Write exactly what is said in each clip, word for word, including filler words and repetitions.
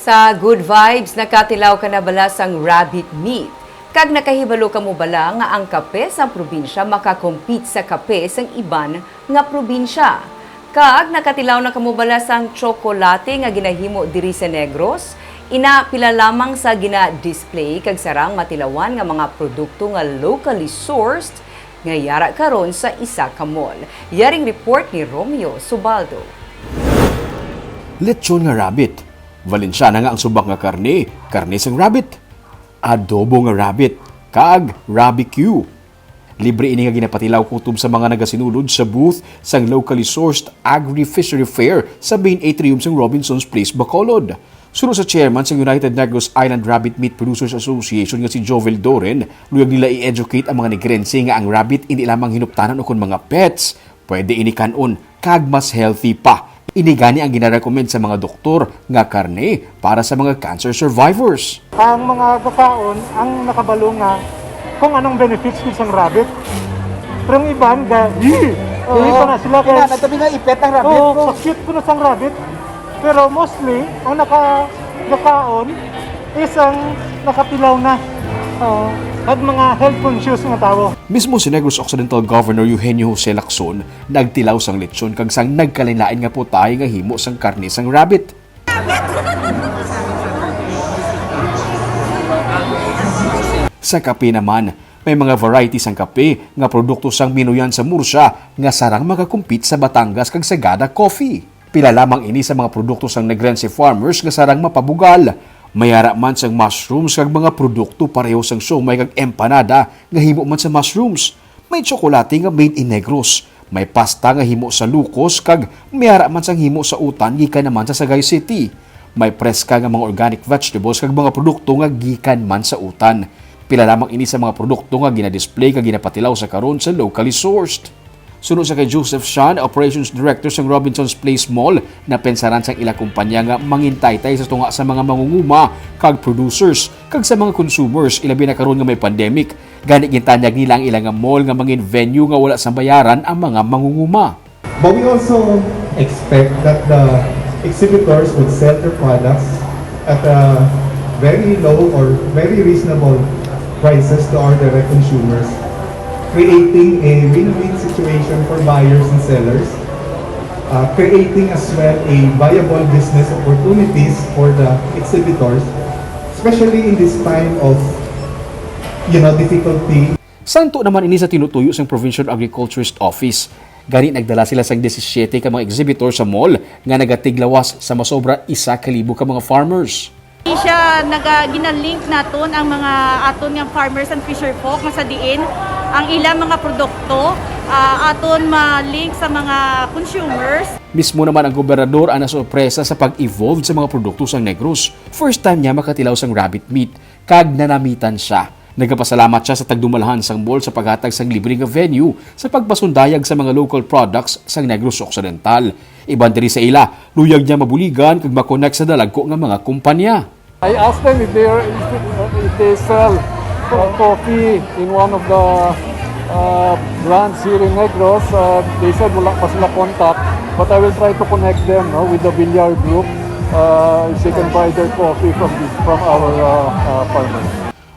Sa Good Vibes, nakatilaw ka na bala sang rabbit meat? Kag nakahibalo ka mo bala nga ang kape sang probinsya maka-compete sa kape sang iban nga probinsya? Kag nakatilaw na kamo bala sang tsokolate nga ginahimo diri sa Negros? Ina, pila lamang sa gina-display kag sarang matilawan nga mga produkto nga locally sourced nga yara karon sa isa ka mall. Yaring report ni Romeo Subaldo. Lechon nga rabbit. Valenciana nga ang subak nga karne, karne sang rabbit. Adobo nga rabbit, kag rabbit Q. Libre ini nga ginapatilaw kutob sa mga nagasinulod sa booth sang locally sourced Agri-Fishery Fair sa main atrium sang Robinson's Place, Bacolod. Suno sa chairman sang United Negros Island Rabbit Meat Producers Association nga si Jovel Doren, luyag nila i-educate ang mga Negrense nga ang rabbit indi lamang hinuptanan ukon mga pets. Pwede ini kan-on kag mas healthy pa. Ini gani ang ginarekomend sa mga doktor nga karne para sa mga cancer survivors. Ang mga gakaon ang nakabalo nga kung anong benefits gid sang rabbit. Pero ang iban ga, "Yee!" Dili pa na sila kay Ina, natabi nga ipet ang rabbit. Oo, ko. Sa cute ko na sang rabbit. Pero mostly ang naka gakaon is ang nakatilaw na. Oo. At mga health conscious nga tawo. Mismo si Negros Occidental Governor Eugenio Jose Lacson nagtilaw sang lechon kag sang nagkalainlain nga putahe nga himo sang karne sang rabbit. Sa kape naman, may mga variety sang kape nga produkto sang Minuyan sa Murcia nga sarang makakumpit sa Batangas kag Sagada Coffee. Pila lamang ini sa mga produkto sang Negrense farmers nga sarang mapabugal. May ara man sang mushrooms kag mga produkto pareho sang siomay kag empanada nga himo man sa mushrooms. May tsokolate nga made in Negros. May pasta nga himo sa lukos kag may ara man sang himo sa utan gikan naman sa Sagay City. May preska nga mga organic vegetables kag mga produkto nga gikan man sa utan. Pila lamang ini sa mga produkto nga ginadisplay kag ginapatilaw sa karon sa locally sourced. Suno sa kay Joseph Shan, Operations Director sang Robinson's Place Mall, napensaran sang ila kumpanya nga mangintaytay sa tunga sa mga mangunguma kag producers kag sa mga consumers, ilabi na karon nga may pandemic. Gani gintanyag nila ang ila nga mall nga mangin venue nga wala sang bayaran ang mga mangunguma. But we also expect that the exhibitors would sell their products at a very low or very reasonable prices to our direct consumers, creating a win-win situation for buyers and sellers, uh, creating as well a viable business opportunities for the exhibitors, especially in this time of, you know, difficulty. Santo naman ini sa tinutuyo sang Provincial Agriculturist Office. Gani nagdala sila sang disisiete ka mga exhibitor sa mall nga nagatiglawas sa masobra isa ka libo ka mga farmers. Siya naga ginalink naton ang mga aton nga farmers and fisher folk nga sa diin ang ilang mga produkto ah, aton ma-link sa mga consumers. Mismo naman ang gobernador ang nasurpresa sa pag-evolve sa mga produkto sang Negros. First time niya makatilaw sang rabbit meat, kag nanamitan siya. Nagapasalamat siya sa tagdumalhan sang mall sa paghatag sang libre nga venue sa pagpasundayag sa mga local products sang Negros Occidental. Iban diri sa ila, luyag niya mabuligan kag makonect sa dalagko nga mga kumpanya. I asked them if they are, if they sell uh, coffee in one of the uh, brands here in Negros. Uh, they said wala pa sila contact, but I will try to connect them no, with the Villar Group uh, if they can buy their coffee from the, from our uh, uh, farmers.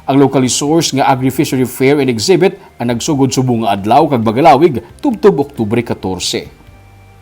Ang locally sourced nga Agri-Fishery Fair and Exhibit ang nagsugod subong nga adlaw kag magalawig tubtob Oktubre katorse.